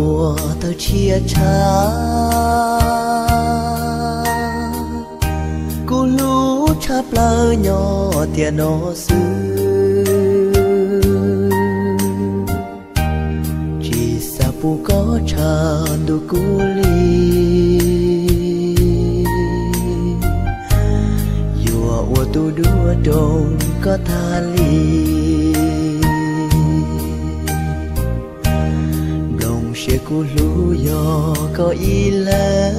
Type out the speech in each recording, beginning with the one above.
ua tawg tshiab tshaj. Kuv hlub tshaj plaws nyob tiam no xwb, tsis xav pub koj tshav ntuj kuv li. Yuav ua tus duab rau koj tag li. Nplooj siab kuv hlub yog koj ib leeg,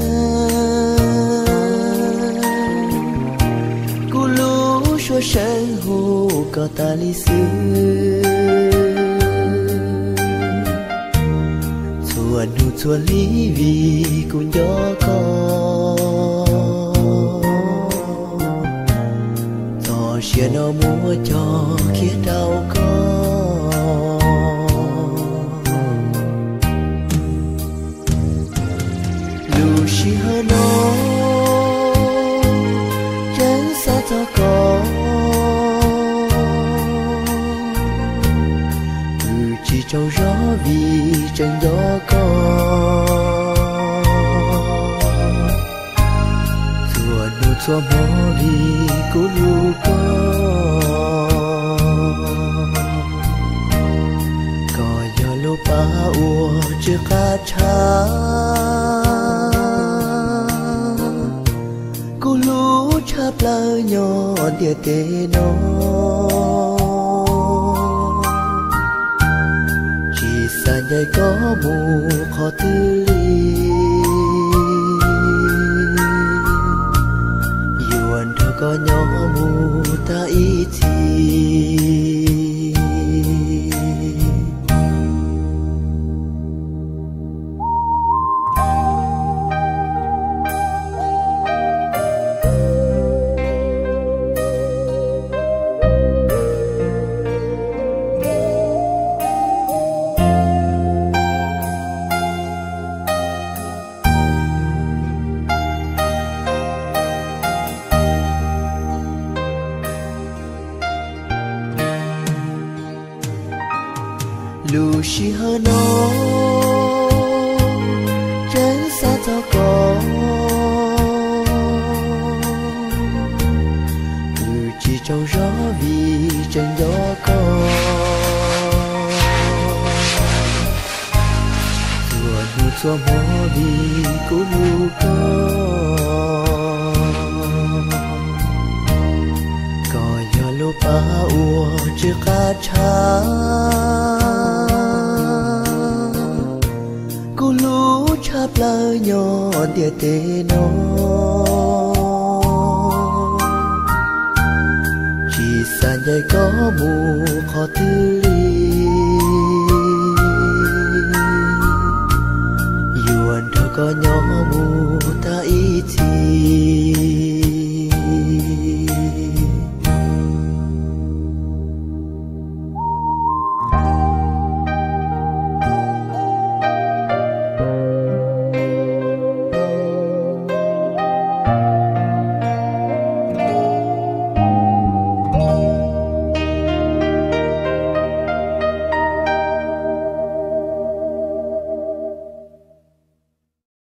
kuv lub suab seev hu koj tas li xwb. Txhua hnub txhua hli vim kuv nco koj, txoj sia no muab cog kiag rau koj. Lub sij hawm no tseem xav txog koj, tsis tsaug zog vim tseem nco koj. Txhua hnub txhua hmo vim kuv hlub koj, koj yog lub pab uas tsw qab tshaj. Kuv hlub tshaj plaws nyob ntiaj teb no, tsis xav ncaim koj mus qhov twg li. Yuav nrog koj nyob mus tag ib txhis. Lub sij hawm no tseem xav txog koj, tsis tsaug zog vim tseem nco koj. Txhua hnub txhua hmo vim kuv hlub koj, koj yog lub pab uas tsw qab tshaj. Kuv hlub tshaj plaws nyob ntiaj teb no, tsis xav ncaim koj mus qhov twg li. Yuav nrog koj nyob mus tag ib txhis.